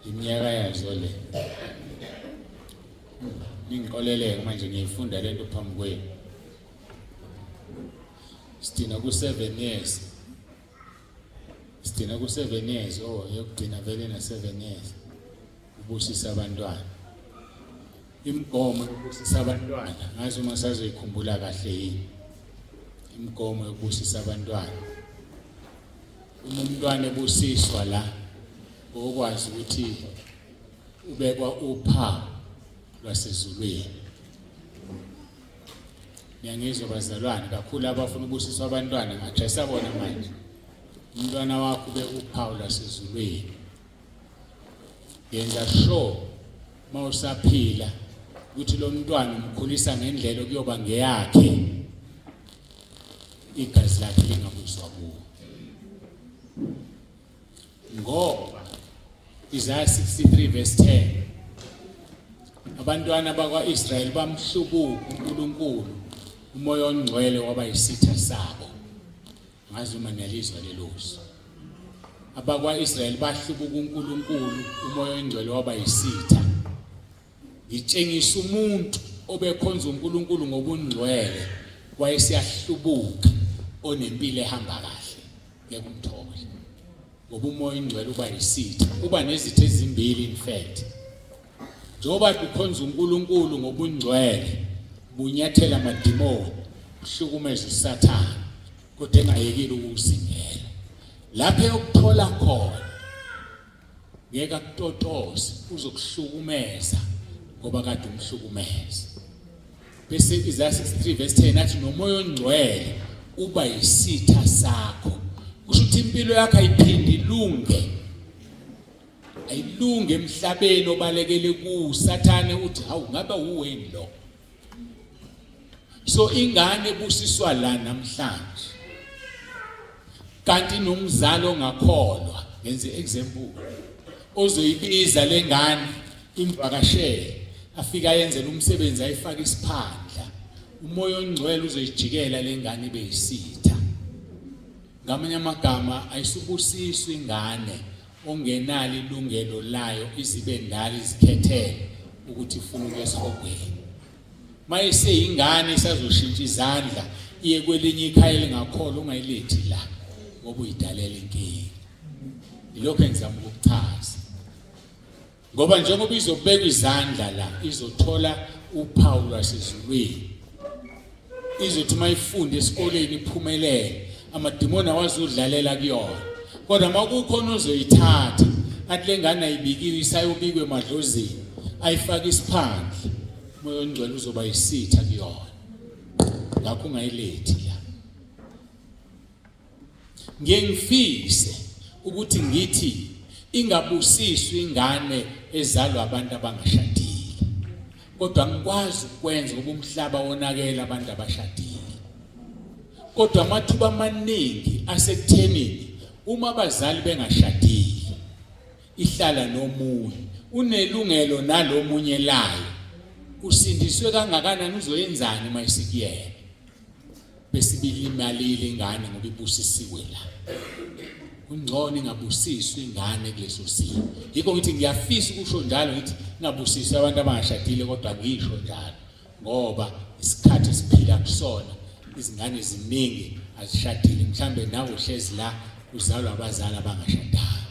Iminyaka yazo le. Ningixoleleke manje ngiyifunda lento phambi kwenu. Sidina ku-7 years. Sidina ku-7 years, oh yokugcina vele na-7 years. Ubusisa abantwana. Imigomo yokubusisa abantwana, ngazi uma sazoyikhumbula kahle yini. Imigomo yokubusisa abantwana. Uma umntwana ebusiswa la, okwazi ukuthi ubekwa uphawu lwasezulwini. Niyangizwa bazalwane, kakhulu abafuna ukubusiswa abantwana ngathi bona manje. Umntwana wakho ube uphawu lwasezulwini. Yenza sure mawusaphila ukuthi lo mntwana umkhulisa ngendlela okuyoba ngeyakhe igazi lakhe lingabuzwa kuwo. Ngoba Isaiah 63 verse 10 abantwana bakwa-Israyeli bamhlubuka uNkulunkulu, umoya ongcwele waba yisitha sabo. Ngazi uma niyalizwa lelo zwi. Abakwa-Israyeli bahlubuka uNkulunkulu, umoya ongcwele waba yisitha. Ngitshengisa umuntu obekhonza uNkulunkulu ngobungcwele wayesiyahlubuka onempilo ehamba kahle ngeke umthole ngoba umoya ongcwele uba yisitha uba nezitha ezimbili in fact njengoba ukhonza uNkulunkulu ngobungcwele bunyathela amadimoni uhlukumeza uSathane kodwa engayekile ukuzingela lapho eyokuthola khona ngeke akutotose uzokuhlukumeza ngoba kade umhlukumeza bese Isaiah 63 verse 10 athi nomoya ongcwele uba yisitha sakho kusho ukuthi impilo yakho ayiphindi ilunge ayilunge emhlabeni obalekele ku sathane uthi hawu ngabe uweni lo so ingane busiswa la namhlanje kanti nomzali ongakholwa ngenze example ozoyibiza lengane imvakashele afika ayenzele umsebenzi ayifake isiphandla umoya ongcwele uzoyijikela lengane ibe yisitha ngamanye amagama ayisubusiswa ingane ongenalo ilungelo layo izibe ndala izikhethele ukuthi ifuna ukuya esihogweni mayiseyingane isazoshintsha izandla iye kwelinye ikhaya elingakholwa ungayilethi la ngoba uyidalela inkinga ilokho engizama ukukuchaza ngoba njengoba izobekwa izandla la izothola uphawu lwasezulwini izothi uma ifunda esikoleni iphumelele amadimoni awazudlalela kuyona kodwa uma kukhona ozoyithatha athi le ngane ayibikiwe isayobikwe emadlozini ayifake isiphandle umoya ongcwele uzoba yisitha kuyona ngakho ungayilethi la Ngiye ngifise ukuthi ngithi ingabusiswa ingane ezalwa abantu abangashadile. Kodwa angikwazi ukwenza ngoba umhlaba wonakele abantu abashadile. Kodwa amathuba amaningi asekuthenini uma abazali bengashadile ihlala nomunye unelungelo nalomunye layo usindiswe kangakanani uzoyenzani uma isikuyena Besibilimalile ingane ngoba ibusisiwe la. Kungcono ingabusiswa ingane kuleso simo. Yikho ngithi ngiyafisa ukusho njalo ngithi ingabusiswa abantu abangashadile kodwa ngisho njalo ngoba isikhathi esiphila kusona izingane ziningi azishadile mhlambe nawe uhlezi la uzalwa abazali abangashadanga.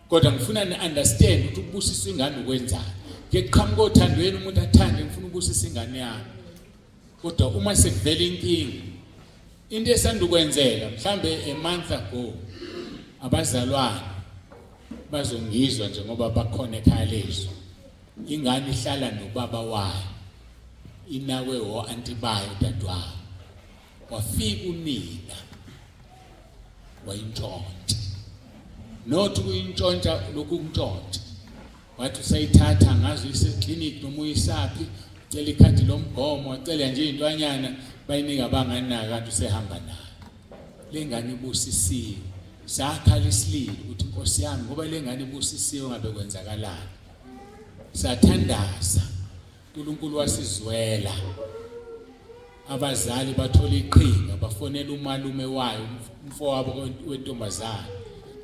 Kodwa ngifuna ni understand ukuthi ukubusisa ingane ukwenzani. Ke qhamuka othandweni umuntu athande ngifuna ukubusisa ingane yami. Kodwa uma sekuvela inkinga into esandukwenzeka mhlambe a month ago abazalwane bazongizwa nje ngoba bakhona ekhaya lethu ingane ihlala nobaba wayo inakwe o-anti bayo dadewabo wafika unina wayintshontsha not ukuyintshontsha lokhu kuntshontsha wathi usayithatha ngazi uyise-clinic noma uyisaphi cela ikhadi lomgomo wacela nje intwanyana bayinika abanganaka kanti usehamba nayo le ngane ibusisiwe sakhala isililo ukuthi inkosi yami ngoba le ngane ibusisiwe ngabe kwenzakalani sathandaza uNkulunkulu wasizwela abazali bathola iqhinga bafonela umalume wayo umfowabo wentombazane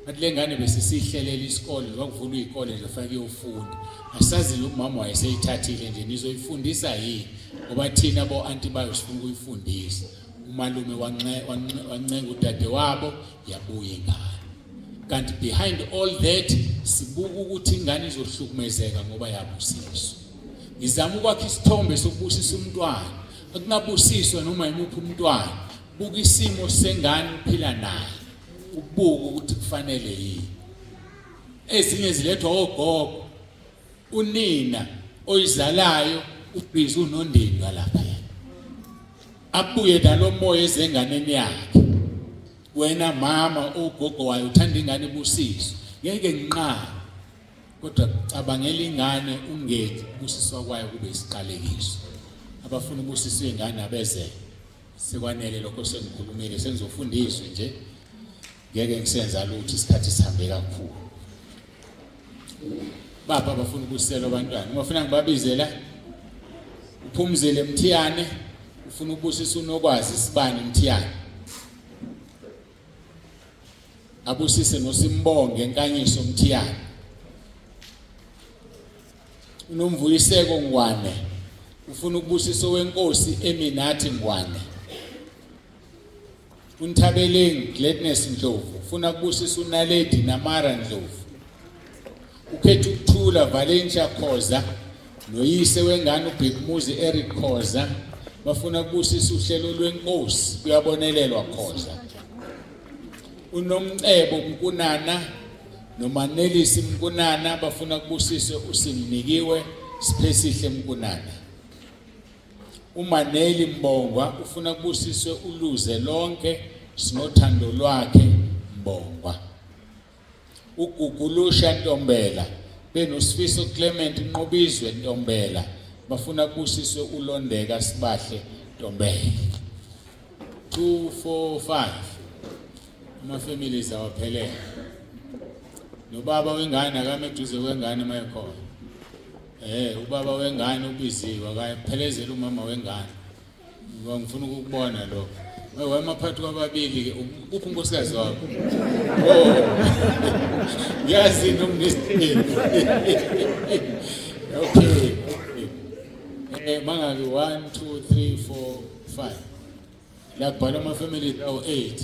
Ngathi le ngane besisihlelela isikole kwakuvulwa iy'kole nje fake iyofunda. Asazi nje umama wayeseyithathile nje nizoyifundisa yini ngoba thina bo-anti bayo sifuna ukuyifundisa. Umalume wancenga udadewabo yabuya ingane. Kanti behind all that sibuka ukuthi ingane izohlukumezeka ngoba yabusiswa. Ngizama ukwakha isithombe sokubusisa umntwana. Akungabusiswa noma yimuphi umntwana. Buka isimo sengane uphila naye. Ubuke ukuthi kufanele yini. Ezinye zilethwa ogogo. Unina oyizalayo ubhizi unondindwa lapha. Abuye nalomoya ezenganeni yakhe. Wena mama ugogo wayo uthanda ingane ibusiswe. Ngeke nginqabe. Kodwa cabangela ingane ungenzi ukubusiswa kwayo kube isiqalekiso. Abafuna ukubusiswa ingane abeze. Sekwanele lokho sengikhulumile sengizofunda izwi nje. Ngeke ngisenza lutho isikhathi sihambe kakhulu. Bapha abafuna ukubusiselwa abantwana. Uma ufuna ngibabize la uphumzile Mthiyane ufuna ukubusisa unokwazi isibani Mthiyane. Abusise noSimbonge Nkanyiso Mthiyane. UNomvuyiseko Ngwane ufuna ukubusisa owenkosi Eminathi Ngwane. UNthabeleng Gladness Ndlovu ufuna ukubusisa uNaledi Namara Ndlovu. Ukhetha ukuthula Valencia Khoza noyise wengane uBhekumuzi Eric Khoza bafuna ukubusisa uhlelo lwenkosi kuyabonelelwa Khoza. UNomcebo Mkunana noManelisi Mkunana bafuna kubusiswe uSimnikiwe Siphesihle Mkunana. UManeli Mbongwa ufuna kubusiswe uluze lonke sinothando lwakhe Mbongwa. UGugulusha Ntombela benoSifiso Clement Nqobizwe Ntombela bafuna kubusiswe uLondeka Sibahle Ntombela. 2 4 5 ama families awaphelele. Nobaba wengane akame eduze kwengane mayekhona. Ubaba wengane ubiziwe akayiphelezela umama wengane. Ngoba ngifuna ukukubona lokho. Wema phakathi kwababili ke uphi unkosikazi wakho? Oh. Ngiyazi nomnesithembu. Okay. Mangaki 1 2 3 4 5. La kubhalwa ama families awu 8.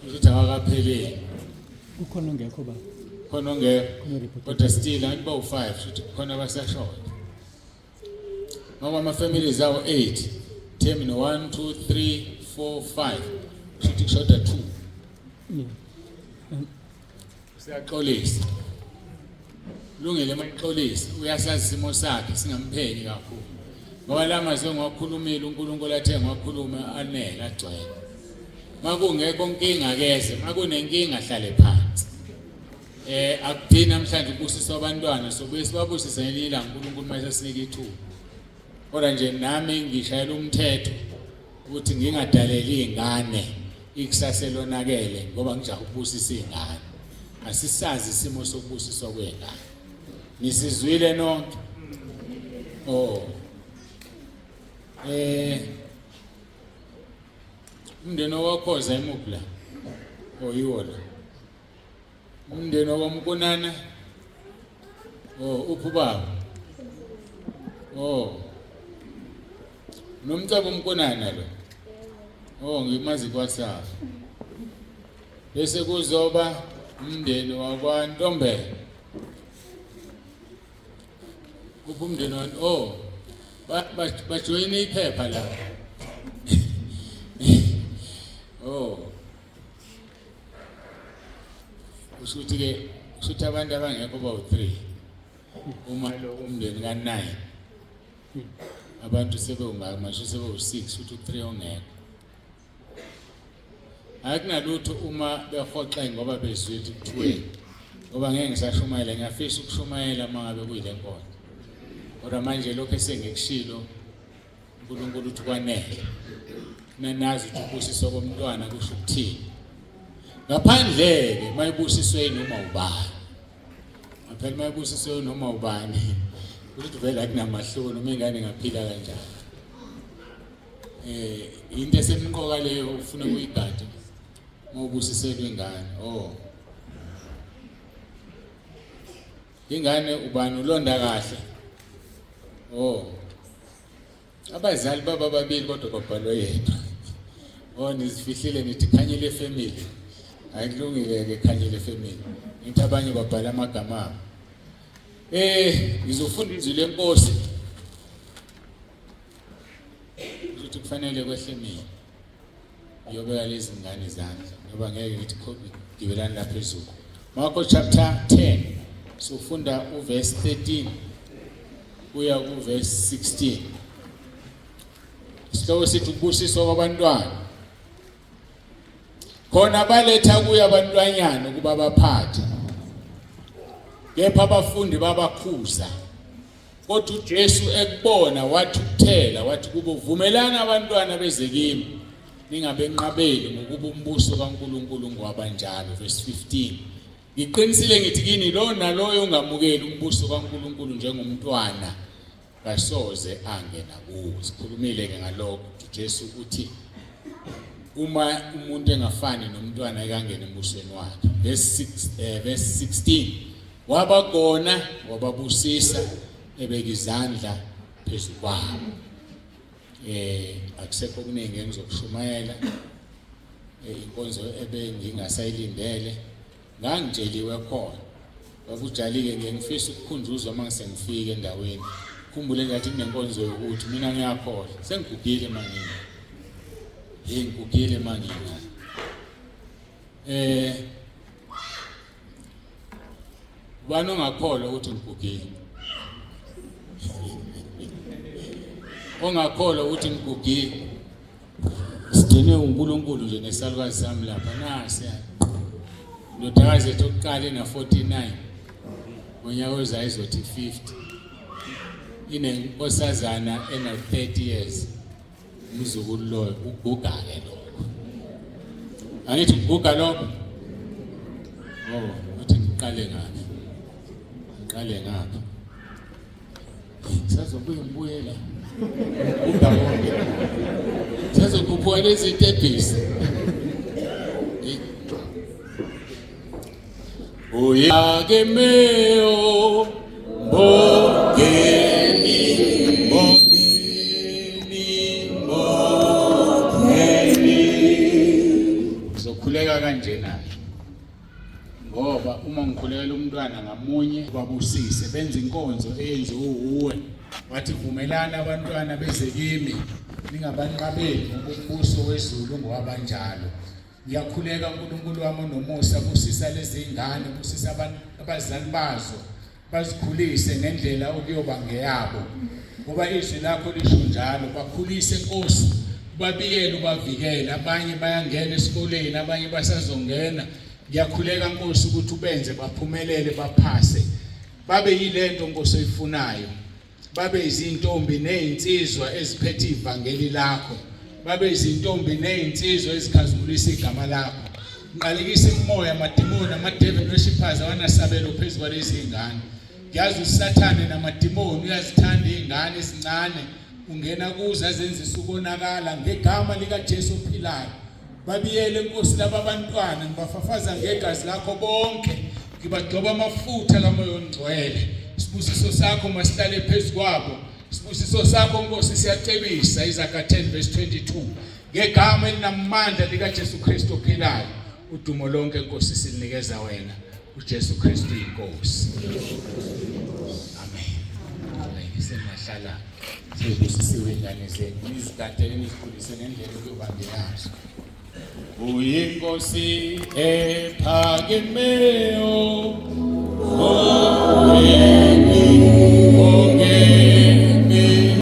Ukuthi awakapheleli. Kukhona ongekho ba. Khona ongekho. Kodwa still angithi bawu 5 futhi khona abasashoda. Ngoba ama families awu 8. Terminal 1 2 3 4 5. Futhi kushoda 2. Yeah. Siyaxolisa. Lungile maxolisa uyasazi isimo sakhe singamphenyi kakhulu. Ngoba la mazwi engiwakhulumile uNkulunkulu athe ngiwakhulume anele agcwele. Makungekho nkinga keze, makunenkinga hlale phansi. Akudini namhlanje ukubusiswa abantwana sobuye sibabusise ngelinye ilanga uNkulunkulu uma esesinika ithuba. Kodwa nje nami ngishayela umthetho ukuthi ngingadaleli iy'ngane ikusasa elonakele ngoba ngijaha ukubusisa iy'ngane. Asisazi isimo sokubusiswa kwey'ngane. Nisizwile nonke? Oh. Umndeni owakhoza imuphi la? Oh, yiwo la. Umndeni wakwaMkunana? Oh, uphi ubaba? Oh. Nomcebo Mkunana lo. Oh, ngimazi kwaSafa. Bese kuzoba umndeni wakwaNtombela. Uphi umndeni wa oh bajoyine iphepha la. Oh. Kusho ukuthi ke kusho ukuthi abantu abangekho bawu-3 uma lo umndeni ka-9 abantu sebewungaka manje sebewu-6 futhi u-3 ongekho. Akunalutho uma behoxe ngoba bezwile ukuthi kuthiweni ngoba ngeke ngisashumayela ngiyafisa ukushumayela uma ngabe kuyile nkonzo. Kodwa manje lokho esengikushilo uNkulunkulu uthi kwanele. Nanazi ukuthi ubusiswa komntwana kusho ukuthini. Ngaphandle-ke mayibusiswe noma ubani. Phela mayibusiswe noma ubani ukuthi vele akunamahluko noma ingane ingaphila kanjani. Into esemqoka leyo ufuna ukuyigada uma ubusiselwe ingane. Oh. Ingane ubani ulonda kahle? Oh. Abazali baba babili kodwa babhalwe yedwa. Oh nizifihlile nithi Khanyile family. Ayikulungile ke Khanyile family. Ngithi abanye babhala amagama abo. Ngizofunda izwi lenkosi. Ukuthi kufanele kwehle mina. Ngiyobeka lezi ngane izandla ngoba ngeke ngithi gibelani la phezulu. Marko chapter 10 sofunda uverse 13 kuya kuverse 16. Isihloko sithi ukubusiswa kwabantwana. Khona baletha kuye abantwanyana ukuba baphathe. Kepha abafundi babakhuza. Kodwa uJesu ekubona wathukuthela wathi kubo, vumelani abantwana beze kimi, ningabenqabeli, ngokuba umbuso kaNkulunkulu ngowabanjalo. Verse 15. Ngiqinisile ngithi kini, lo naloyo ongamukeli umbuso kaNkulunkulu njengomntwana kasoze angena kuwo. Sikhulumile ke ngalokho. UJesu uthi uma umuntu engafani nomntwana ekangena embusweni wakhe. Verse 6, verse 16. Wabagona wababusisa ebeka izandla phezu kwabo. Akusekho okuningi engizokushumayela. Inkonzo ebengingasayilindele ngangitsheliwe khona. Kwakujalike ngiye ngifisa ukukhunjuzwa uma ngisengifika endaweni. Khumbule ngathi kunenkonzo yokuthi mina ngiyakhohlwa. Sengigugile manje. Hey ngigugile manje. Ubani ongakholwa ukuthi ngigugile? Ongakholwa ukuthi ngigugile. Sidinwe uNkulunkulu nje nesalukazi sami lapha nasi. Ndodakazi ethu okuqala ina 49. Ngonyaka ozayo izothi 50. Inenkosazana ena 30 years. Umzukulu loyo uguga ke lokho. Angithi uguga lokho. Oh, uthi ngiqale ngaphi? Ngiqale ngaphi? Sazobuye ngibuyela. Uguga konke. Sazokhuphuka lezi tebhisi. Uyakemeo mbongeni mbongeni mbongeni. Ngizokhuleka kanjena ngoba uma ngikhulekela umntwana ngamunye babusise benza inkonzo eyenziwe uwe. Wathi vumelani abantwana beze kimi ningabanqabeli ngoba umbuso wezulu ngowabanjalo. Ngiyakhuleka uNkulunkulu wami onomusa, busisa lezi ngane, busisa abazali bazo, bazikhulise ngendlela okuyoba ngeyabo, ngoba izwi lakho lisho njalo. Bakhulise Nkosi, ubabiyele, ubavikele. Abanye bayangena esikoleni, abanye basazongena. Ngiyakhuleka Nkosi ukuthi ubenze baphumelele, baphase, babe yilento Nkosi oyifunayo. Babe izintombi nezinsizwa eziphethe ivangeli lakho, babe izintombi nezinsizwa ezikhazimulisa igama lakho. Ngiqalekisa imimoya, amadimoni, ama-devil worshippers awanasabelo phezu kwalezi zingane. Ngiyazi uSathane namadimoni uyazithanda izingane ezincane, ungena kuzo azenzisa ukonakala. Ngegama likaJesu ophilayo, babiyele Nkosi laba abantwana, ngibafafaza ngegazi lakho bonke, ngibagcoba amafutha kaMoya oNgcwele. Isibusiso sakho masihlale phezu kwabo. Isibusiso sakho Nkosi siyacebisa. Izaga 10 verse 22. Ngegama elinamandla likaJesu Kristu ophilayo, udumo lonke Nkosi silinikeza wena, uJesu Kristu inkosi. Amen. Amen. Sengahlala sibusisiwe ingane zenu, nizigadele nizikhulise ngendlela okuyoba ngeyazo. Uyinkosi ephakemeyo.